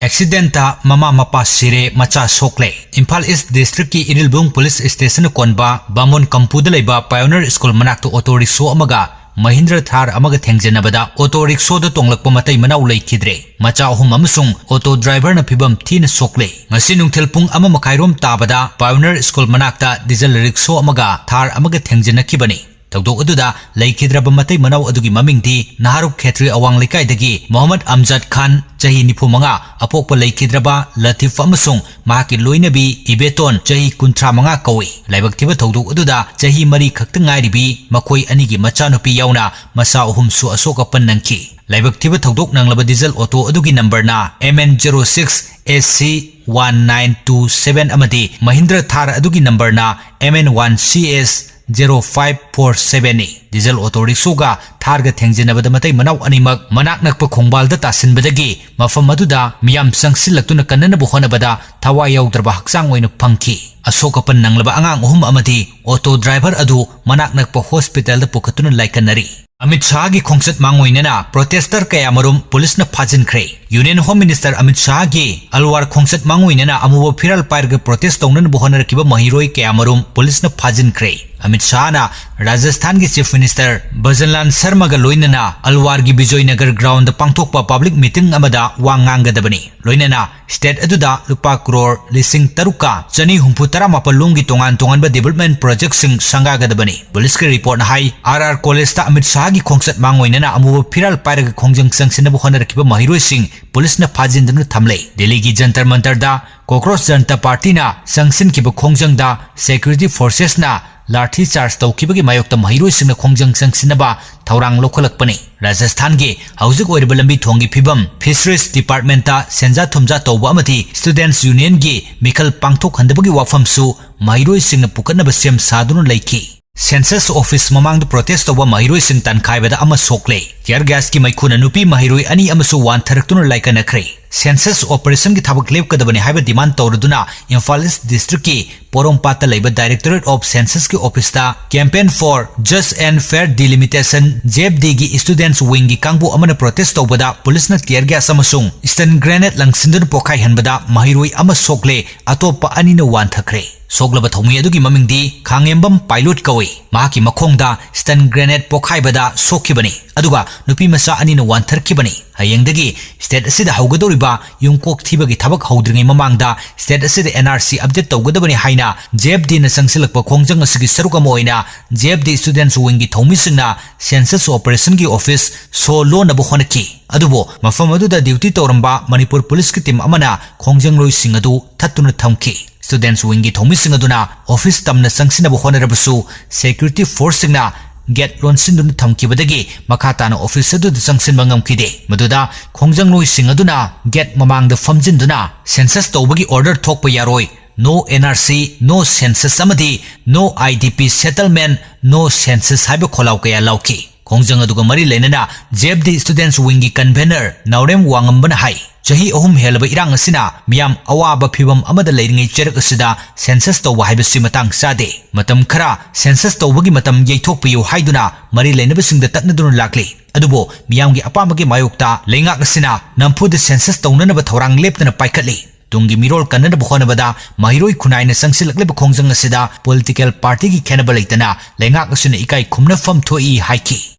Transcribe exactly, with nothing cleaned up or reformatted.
Accident ꯃꯃꯥ ꯃꯄꯥ ꯁꯤꯔꯦ, ꯃꯆꯥ ꯁꯣꯛꯂꯦ꯫ ꯏꯝꯐꯥꯜ ꯏꯁ ꯗꯤꯁꯇ꯭ꯔꯤꯛꯀꯤ ꯏꯔꯤꯜꯕꯨꯡ ꯄꯨꯂꯤꯁ ꯁ꯭ꯇꯦꯁꯟꯅ ꯀꯣꯟꯕ ꯕꯥꯃꯣꯟ ꯀꯝꯄꯨꯗ ꯂꯩꯕ ꯄꯥꯏꯑꯣꯅꯤꯌꯔ ꯁ꯭ꯀꯨꯜ ꯃꯅꯥꯛꯇ ꯑꯣꯇꯣ ꯔꯤꯛꯁꯣ ꯑꯃꯒ ꯃꯍꯤꯟꯗ꯭ꯔ ꯊꯥꯔ ꯑꯃꯒ ꯊꯦꯡꯖꯤꯟꯅꯕꯗ ꯑꯣꯇꯣ ꯔꯤꯛꯁꯣꯗ ꯇꯣꯡꯂꯛꯄ ꯃꯇꯩ ꯃꯅꯥꯎ ꯂꯩꯈꯤꯗ꯭ꯔꯦ꯫ ꯃꯆꯥ ꯑꯍꯨꯝ ꯑꯃꯁꯨꯡ ꯑꯣꯇꯣ ꯗ꯭ꯔꯥꯏꯚꯔꯅ ꯐꯤꯚꯝ ꯊꯤꯅ ꯁꯣꯛꯂꯦ꯫ ꯉꯁꯤ ꯅꯨꯡꯊꯤꯜ ꯄꯨꯡ ꯑꯃ ꯃꯈꯥꯏꯔꯣꯝ ꯇꯥꯕꯗ ꯄꯥꯏꯑꯣꯅꯤꯌꯔ ꯁ꯭ꯀꯨꯜ ꯃꯅꯥꯛꯇ ꯗꯤꯖꯜ ꯔꯤꯛꯁꯣ ꯑꯃꯒ ꯊꯥꯔ ꯑꯃꯒ ꯊꯦꯡꯖꯤꯟꯅꯈꯤꯕꯅꯤ꯫ ꯊꯧꯗꯣꯛ ꯑꯗꯨꯗ ꯂꯩꯈꯤꯗ꯭ꯔꯕ ꯃꯇꯩ ꯃꯅꯥꯎ ꯑꯗꯨꯒꯤ ꯃꯃꯤꯡꯗꯤ ꯅꯍꯥꯔꯨꯛ ꯈꯦꯇ꯭ꯔꯤ ꯑꯋꯥꯡ ꯂꯩꯀꯥꯏꯗꯒꯤ ꯃꯣꯍꯝꯃꯗ ꯑꯝꯖꯥꯗ ꯈꯥꯟ, ꯆꯍꯤ ꯅꯤꯐꯨ ꯃꯉꯥ, ꯑꯄꯣꯛꯄ ꯂꯩꯈꯤꯗ꯭ꯔꯕ ꯂꯇꯤꯐ ꯑꯃꯁꯨꯡ ꯃꯍꯥꯛꯀꯤ ꯂꯣꯏꯅꯕꯤ ꯏꯕꯦꯇꯣꯟ, ꯆꯍꯤ ꯀꯨꯟꯊ꯭ꯔꯥ ꯃꯉꯥ ꯀꯧꯏ꯫ ꯂꯥꯏꯕꯛ ꯊꯤꯕ ꯊꯧꯗꯣꯛ ꯑꯗꯨꯗ ꯆꯍꯤ ꯃꯔꯤ ꯈꯛꯇ ꯉꯥꯏꯔꯤꯕꯤ ꯃꯈꯣꯏ ꯑꯅꯤꯒꯤ ꯃꯆꯥꯅꯨꯄꯤ ꯌꯥꯎꯅ ꯃꯆꯥ ꯑꯍꯨꯝꯁꯨ ꯑꯁꯣꯛ ꯑꯄꯟ ꯅꯪꯈꯤ꯫ ꯂꯥꯏꯕꯛ ꯊꯤꯕ ꯊꯧꯗꯣꯛ ꯅꯪꯂꯕ ꯗꯤꯖꯜ ꯑꯣꯇꯣ ꯑꯗꯨꯒꯤ ꯅꯝꯕꯔꯅ M N zero six S C one nine two seven ꯑꯃꯗꯤ ꯃꯍꯤꯟꯗ꯭ꯔ ꯊꯥꯔ ꯑꯗꯨꯒꯤ ꯅꯝꯕꯔꯅ M N one C S zero five four seven ꯅꯤ꯫ ꯗꯤꯖꯜ ꯑꯣꯇꯣ ꯔꯤꯛꯁꯣꯒ ꯊꯥꯔꯒ ꯊꯦꯡꯖꯤꯟꯅꯕꯗ ꯃꯇꯩ ꯃꯅꯥꯎ ꯑꯅꯤꯃꯛ ꯃꯅꯥꯛ ꯅꯛꯄ ꯈꯣꯡꯕꯥꯜꯗ ꯇꯥꯁꯤꯟꯕꯗꯒꯤ ꯃꯐꯝ ꯑꯗꯨꯗ ꯃꯤꯌꯥꯝ ꯆꯪꯁꯤꯜꯂꯛꯇꯨꯅ ꯀꯟꯅꯅꯕ ꯍꯣꯠꯅꯕꯗ ꯊꯋꯥꯏ ꯌꯥꯎꯗ꯭ꯔꯕ ꯍꯛꯆꯥꯡ ꯑꯣꯏꯅ ꯐꯪꯈꯤ꯫ ꯑꯁꯣꯛ ꯑꯄꯟ ꯅꯪꯂꯕ ꯑꯉꯥꯡ ꯑꯍꯨꯝ ꯑꯃꯗꯤ ꯑꯣꯇꯣ ꯗ꯭ꯔꯥꯏꯚꯔ ꯑꯗꯨ ꯃꯅꯥꯛ ꯅꯛꯄ ꯍꯣꯁꯄꯤꯇꯥꯜꯗ ꯄꯨꯈꯠꯇꯨꯅ ꯂꯥꯏꯀꯠꯅꯔꯤ꯫ ꯑꯃꯤꯠ ꯁꯥꯍꯒꯤ ꯈꯣꯡꯆꯠ ꯃꯥꯡꯑꯣꯏꯅꯅ ꯄ꯭ꯔꯣꯇꯦꯁꯇꯔ ꯀꯌꯥꯃꯔꯨꯝ ꯄꯨꯂꯤꯁꯅ ꯐꯥꯖꯤꯟꯈ꯭ꯔꯦ꯫ Union home minister Amit ꯁꯥꯍꯒꯤ Alwar ꯈꯣꯡꯆꯠ ꯃꯥꯡꯑꯣꯏꯅꯅ ꯑꯃꯨꯕ ꯐꯤꯔꯥꯜ ꯄꯥꯏꯔꯒ ꯄ꯭ꯔꯣꯇꯦꯁ ꯇꯧꯅꯅꯕ ꯍꯣꯠꯅꯔꯛꯈꯤꯕ ꯃꯍꯩꯔꯣꯏ ꯀꯌꯥꯃꯔꯨꯝ ꯄꯨꯂꯤꯁꯅ ꯐꯥꯖꯤꯟꯈ꯭ꯔꯦ꯫ ꯑꯃꯤꯠ ꯁꯥꯍꯅ ꯔꯥꯖꯁꯊꯥꯟꯒꯤ ꯆꯤꯐ ꯃꯤꯅꯤꯁꯇꯔ ꯚꯖꯟꯂꯥꯜ ꯁꯔꯃꯒ ꯂꯣꯏꯅꯅ ꯑꯜꯋꯥꯔꯒꯤ ꯕꯤꯖꯣꯏ ꯅꯒꯔ ꯒ꯭ꯔꯥꯎꯟꯗ ꯄꯥꯡꯊꯣꯛꯄ ꯄꯕ꯭ꯂꯤꯛ ꯃꯤꯇꯤꯡ ꯑꯃꯗ ꯋꯥ ꯉꯥꯡꯒꯗꯕꯅꯤ꯫ ꯂꯣꯏꯅꯅ ꯁ꯭ꯇꯦꯠ ꯑꯗꯨꯗ ꯂꯨꯄꯥ ꯀ꯭ꯔꯣꯔ ꯂꯤꯁꯤꯡ ꯇꯔꯨꯛꯀ ꯆꯅꯤ ꯍꯨꯝꯐꯨ ꯇꯔꯥ ꯃꯥꯄꯜ ꯂꯣꯝꯒꯤ ꯇꯣꯉꯥꯟ ꯇꯣꯉꯥꯟꯕ ꯗꯤꯕꯦꯂꯞꯃꯦꯟꯠ ꯄ꯭ꯔꯣꯖꯦꯛꯠꯁꯤꯡ ꯁꯪꯒꯥꯒꯗꯕꯅꯤ꯫ ꯄꯨꯂꯤꯁꯀꯤ ꯔꯤꯄꯣꯔꯠꯅ ꯍꯥꯏ, ꯑꯥꯔ ꯑꯥꯔ ꯀꯣꯂꯦꯖꯇ ꯑꯃꯤꯠ ꯁꯥꯍꯒꯤ ꯈꯣꯡꯆꯠ ꯃꯥꯡꯑꯣꯏꯅꯅ ꯑꯃꯨꯕ ꯐꯤꯔꯥꯜ ꯄꯥꯏꯔꯒ ꯈꯣꯡꯖꯪ ꯆꯪꯁꯤꯟꯅꯕ ꯍꯣꯠꯅꯔꯛꯈꯤꯕ ꯃꯍꯩꯔꯣꯏꯁꯤꯡ ꯄꯨꯂꯤꯁꯅ ꯐꯥꯖꯤꯟꯗꯨꯅ ꯊꯝꯂꯦ꯫ ꯗꯦꯜꯂꯤꯒꯤ ꯖꯟꯇꯔ ꯃꯟꯇꯔꯗ ꯀꯣꯀ꯭ꯔꯣꯁ ꯖꯟꯇꯥ ꯄꯥꯔꯇꯤꯅ ꯆꯪꯁꯤꯟꯈꯤꯕ ꯈꯣꯡꯖꯪꯗ ꯁꯦꯀ꯭ꯌꯨꯔꯤꯇꯤ ꯐꯣꯔꯁꯦꯁꯅ ꯂꯥꯊꯤ ꯆꯥꯔꯖ ꯇꯧꯈꯤꯕꯒꯤ ꯃꯥꯌꯣꯛꯇ ꯃꯍꯩꯔꯣꯏꯁꯤꯡꯅ ꯈꯣꯡꯖꯪ ꯆꯪꯁꯤꯟꯅꯕ ꯊꯧꯔꯥꯡ ꯂꯧꯈꯠꯂꯛꯄꯅꯤ꯫ ꯔꯥꯖꯁꯊꯥꯟꯒꯤ ꯍꯧꯖꯤꯛ ꯑꯣꯏꯔꯤꯕ ꯂꯝꯕꯤ ꯊꯣꯡꯒꯤ ꯐꯤꯕꯝ, ꯐꯤꯁꯔꯤꯁ ꯗꯤꯄꯥꯔꯠꯃꯦꯟꯠꯇ ꯁꯦꯟꯖꯥ ꯊꯨꯝꯖꯥ ꯇꯧꯕ ꯑꯃꯗꯤ ꯁ꯭ꯇꯨꯗꯦꯟꯠꯁ ꯌꯨꯅꯤꯌꯟꯒꯤ ꯃꯤꯈꯜ ꯄꯥꯡꯊꯣꯛꯍꯟꯗꯕꯒꯤ ꯋꯥꯐꯝꯁꯨ ꯃꯍꯩꯔꯣꯏꯁꯤꯡꯅ ꯄꯨꯈꯠꯅꯕ ꯁꯦꯝ ꯁꯥꯗꯨꯅ ꯂꯩꯈꯤ꯫ ꯁꯦꯟꯁꯁ ꯑꯣꯐꯤꯁ ꯃꯃꯥꯡꯗ ꯄ꯭ꯔꯣꯇꯦꯁ ꯇꯧꯕ ꯃꯍꯩꯔꯣꯏꯁꯤꯡ ꯇꯥꯟꯈꯥꯏꯕꯗ ꯑꯃ ꯁꯣꯛꯂꯦ꯫ ꯇꯤꯌꯔ ꯒ꯭ꯌꯥꯁꯀꯤ ꯃꯩꯈꯨꯅ ꯅꯨꯄꯤ ꯃꯍꯩꯔꯣꯏ ꯑꯅꯤ ꯑꯃꯁꯨ ꯋꯥꯟꯊꯔꯛꯇꯨꯅ ꯂꯥꯏꯀꯠꯅꯈ꯭ꯔꯦ꯫ Census operationꯒꯤ ꯊꯕꯛ ꯂꯦꯞꯀꯗꯕꯅꯤ ꯍꯥꯏꯕ demand ꯇꯧꯔꯗꯨꯅ ꯏꯝꯐꯥꯜ ꯏꯁ ꯗꯤꯁꯇ꯭ꯔꯤꯛꯀꯤ ꯄꯣꯔꯣꯝꯄꯥꯠꯇ ꯂꯩꯕ Directorate of Censusꯀꯤ officeꯇ Campaign for Just and Fair Delimitation, JFDꯒꯤ students wingꯒꯤ ꯀꯥꯡꯕꯨ ꯑꯃꯅ protest ꯇꯧꯕꯗ ꯄꯨꯂꯤꯁꯅ tear gas ꯑꯃꯁꯨꯡ stun grenade ꯂꯪꯁꯤꯟꯗꯨꯅ ꯄꯣꯈꯥꯏꯍꯟꯕꯗ ꯃꯍꯩꯔꯣꯏ ꯑꯃ ꯁꯣꯛꯂꯦ, ꯑꯇꯣꯞꯄ ꯑꯅꯤꯅ ꯋꯥꯟꯊꯈ꯭ꯔꯦ꯫ ꯁꯣꯛꯂꯕ ꯊꯧꯃꯤ ꯑꯗꯨꯒꯤ ꯃꯃꯤꯡꯗꯤ ꯈꯥꯡꯉꯦꯝꯕꯝ ꯄꯥꯏꯂꯣꯠ ꯀꯧꯏ꯫ ꯃꯍꯥꯛꯀꯤ ꯃꯈꯣꯡꯗ stun grenade ꯄꯣꯈꯥꯏꯕꯗ ꯁꯣꯛꯈꯤꯕꯅꯤ, ꯑꯗꯨꯒ ꯅꯨꯄꯤ ꯃꯆꯥ ꯑꯅꯤꯅ ꯋꯥꯟꯊꯔꯛꯈꯤꯕꯅꯤ꯫ ꯍꯌꯦꯡꯗꯒꯤ state ꯑꯁꯤꯗ ꯍꯧꯒꯗꯧꯔꯤꯕ ꯌꯨꯝꯀꯣꯛ ꯊꯤꯕꯒꯤ ꯊꯕꯛ ꯍꯧꯗ꯭ꯔꯤꯉꯩ ꯃꯃꯥꯡꯗ state ꯑꯁꯤꯗ NRC update ꯇꯧꯒꯗꯕꯅꯤ ꯍꯥꯏꯅ JFDꯅ ꯆꯪꯁꯤꯜꯂꯛꯄ ꯈꯣꯡꯖꯪ ꯑꯁꯤꯒꯤ ꯁꯔꯨꯛ ꯑꯃ ꯑꯣꯏꯅ JFD students wingꯒꯤ ꯊꯧꯃꯤꯁꯤꯡꯅ census operationꯒꯤ office ꯁꯣ ꯂꯣꯟꯅꯕ ꯍꯣꯠꯅꯈꯤ꯫ ꯑꯗꯨꯕꯨ ꯃꯐꯝ ꯑꯗꯨꯗ duty ꯇꯧꯔꯝꯕ ꯃꯅꯤꯄꯨꯔ ꯄꯨꯂꯤꯁꯀꯤ team ꯑꯃꯅ ꯈꯣꯡꯖꯪꯂꯣꯏꯁꯤꯡ ꯑꯗꯨ ꯊꯠꯇꯨꯅ ꯊꯝꯈꯤ꯫ Students wingꯒꯤ ꯊꯧꯃꯤꯁꯤꯡ ꯑꯗꯨꯅ office ꯇꯝꯅ ꯆꯪꯁꯤꯟꯅꯕ ꯍꯣꯠꯅꯔꯕꯁꯨ security forceꯁꯤꯡꯅ gate ꯂꯣꯟꯁꯤꯟꯗꯨꯅ ꯊꯝꯈꯤꯕꯗꯒꯤ ꯃꯈꯥ ꯇꯥꯅ office ꯑꯗꯨꯗ ꯆꯪꯁꯤꯟꯕ ꯉꯝꯈꯤꯗꯦ꯫ ꯃꯗꯨꯗ ꯈꯣꯡꯖꯪꯂꯣꯏꯁꯤꯡ ꯑꯗꯨꯅ gate ꯃꯃꯥꯡꯗ ꯐꯝꯖꯤꯟꯗꯨꯅ census ꯇꯧꯕꯒꯤ order ꯊꯣꯛꯄ ꯌꯥꯔꯣꯏ, no NRC, no census ꯑꯃꯗꯤ no IDP settlement, no census ꯍꯥꯏꯕ ꯈꯣꯜꯂꯥꯎ ꯀꯌꯥ ꯂꯥꯎꯈꯤ꯫ ꯈꯣꯡꯖꯪ ꯑꯗꯨꯒ ꯃꯔꯤ ꯂꯩꯅꯅ JFD students wingꯒꯤ convener ꯅꯥꯎꯔꯦꯝ ꯋꯥꯉꯝꯕꯅ ꯍꯥꯏ, ꯆꯍꯤ ꯑꯍꯨꯝ ꯍꯦꯜꯂꯕ ꯏꯔꯥꯡ ꯑꯁꯤꯅ ꯃꯤꯌꯥꯝ ꯑꯋꯥꯕ ꯐꯤꯚꯝ ꯑꯃꯗ ꯂꯩꯔꯤꯉꯩ ꯆꯩꯔꯛ ꯑꯁꯤꯗ census ꯇꯧꯕ ꯍꯥꯏꯕꯁꯤ ꯃꯇꯥꯡ ꯆꯥꯗꯦ꯫ ꯃꯇꯝ ꯈꯔ census ꯇꯧꯕꯒꯤ ꯃꯇꯝ ꯌꯩꯊꯣꯛꯄꯤꯌꯨ ꯍꯥꯏꯗꯨꯅ ꯃꯔꯤ ꯂꯩꯅꯕꯁꯤꯡꯗ ꯇꯛꯅꯗꯨꯅ ꯂꯥꯛꯂꯤ꯫ ꯑꯗꯨꯕꯨ ꯃꯤꯌꯥꯝꯒꯤ ꯑꯄꯥꯝꯕꯒꯤ ꯃꯥꯌꯣꯛꯇ ꯂꯩꯉꯥꯛ ꯑꯁꯤꯅ ꯅꯝꯐꯨꯗ census ꯇꯧꯅꯅꯕ ꯊꯧꯔꯥꯡ ꯂꯦꯞꯇꯅ ꯄꯥꯏꯈꯠꯂꯤ꯫ ꯇꯨꯡꯒꯤ ꯃꯤꯔꯣꯜ ꯀꯟꯅꯅꯕ ꯍꯣꯠꯅꯕꯗ ꯃꯍꯩꯔꯣꯏ ꯈꯨꯟꯅꯥꯏꯅ ꯆꯪꯁꯤꯜꯂꯛꯂꯤꯕ ꯈꯣꯡꯖꯪ ꯑꯁꯤꯗ political partyꯒꯤ ꯈꯦꯟꯅꯕ ꯂꯩꯇꯅ ꯂꯩꯉꯥꯛ ꯑꯁꯤꯅ ꯏꯀꯥꯏ ꯈꯨꯝꯅꯐꯝ ꯊꯣꯛꯏ ꯍꯥꯏꯈꯤ꯫